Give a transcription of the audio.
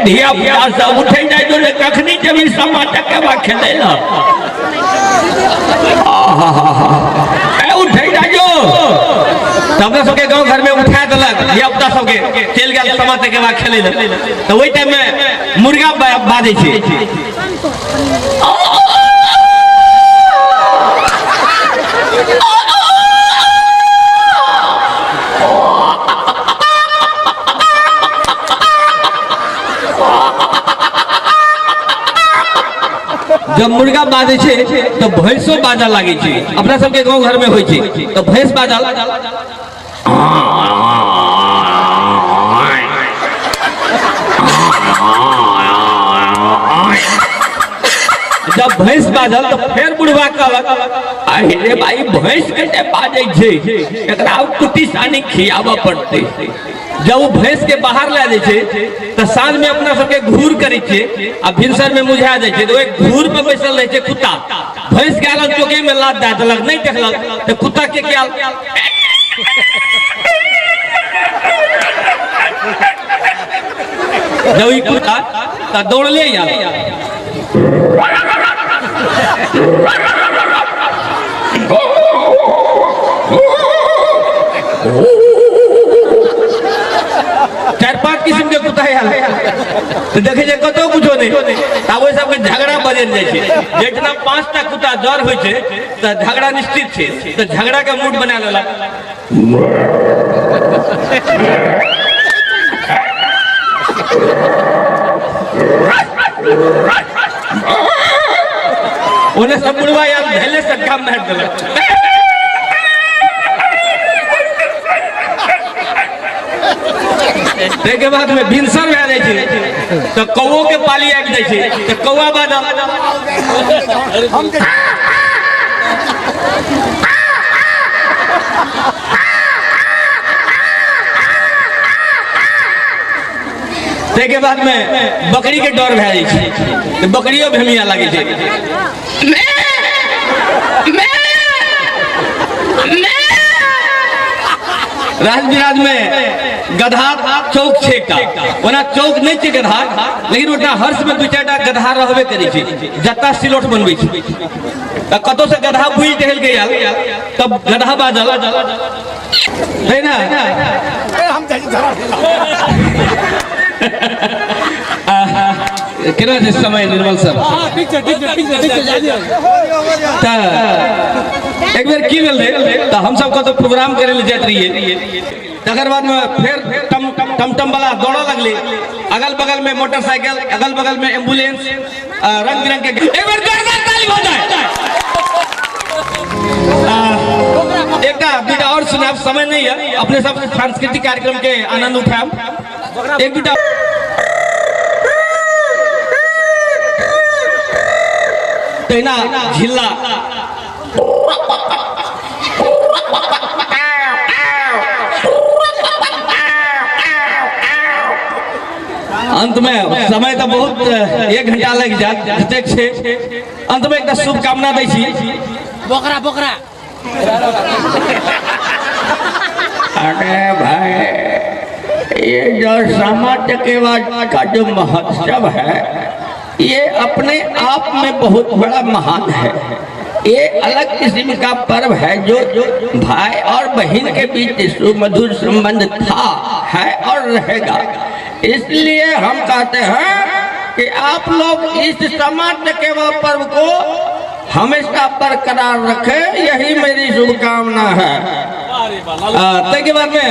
धिया पुता सब उठै जाइ जो कखनी जेबही सामा चकेबा खेलै लए। ए उठै जाइ जो। तऽ अपना सबके गाँव घर में उठा देलक धिया पुता सबके, चलि गेल सामा चकेबा खेलै लए। तऽ ओहि टाइम में मुर्गा बाजै छै। जब मुर्गा बाजै छै तऽ भैंसो बाजऽ लागै छै। अपना सबके गाँव घर में होइ छै तऽ भैंस बाजल। जब भैंस बाजल तऽ फेर बुढ़वा कहलक, अरे रे भाई भैंस कैसे बाजै छै, एकरा कुट्टी सानी खियाबऽ पड़तै। जब वो भैंस के बाहर ले जाइ छै तऽ साँझ में अपना सबके घूर करै छियै आ भिनसर में मुझा जाइ छै। तऽ ओहि घूर पर बैसल रहै छै कुत्ता। भैंस के आलन चौकी में लात दए देलक, नहीं देखलक तऽ कुत्ता के क्या जब ई कुत्ता तऽ दौड़ले आयल। चारि पांच किस्म के कुत्ता आयल तऽ देखै छै कतौ कुछो नहि। आब ओहि सबके झगड़ा बदलि जाइ छै। जेतना 5टा कुत्ता जर होइ छै तऽ झगड़ा निश्चित छै। तऽ झगड़ा के मूड बना लेलक। ओने सब बुढ़वा आयल धैले से काम मारि देलक। ताहिके बाद में भिनसर भए जाइ छै तऽ कौओ के पाली आबि जाइ छै तऽ कौआ बाजल। ताहिके बाद में बकरी के डर भए जाइ छै तऽ बकरियो भेमिया लागै छै। राज बिराज में गधा चौक छै एकटा। ओना चौक नहीं छै गधा, लेकिन ओटा हर्ष में दू चारिटा गधा रहबे करै छै। जत्ता सिलोट बनबै छै तऽ कतौ से गधा बुझि टहल के आयल तब गधा बाजल है ना। केना छै समय निर्मल सर? तऽ एक बेर की भेल रहै तऽ हमसब कतौ प्रोग्राम करै लए जाइत रहियै। तकर बाद में फेर टमटम वाला दौड़ऽ लगलै। अगल बगल में मोटरसाइकिल, अगल बगल में एम्बुलेंस, रंग बिरंग के। एक बेर जोरदार ताली हो जाए। एकटा दूटा और सुनाब, समय नहीं है। अपने सब सांस्कृतिक कार्यक्रम के आनंद उठायब। एक दूटा तहिना झिल्ला। अंत में समय तो बहुत 1 घंटा लग जात जतेक छै। अंत में एकटा शुभकामना दै छी। बोकरा बोकरा। अरे भाई, ये जो सामा चकेवा का जो महोत्सव है ये अपने आप में बहुत बड़ा महान है। ये अलग किस्म का पर्व है जो भाई और बहन के बीच सुमधुर संबंध था, है और रहेगा। इसलिए हम कहते हैं कि आप लोग इस सामा चकेवा पर्व को हमेशा बरकरार रखें, यही मेरी शुभकामना है। ताहिके बाद में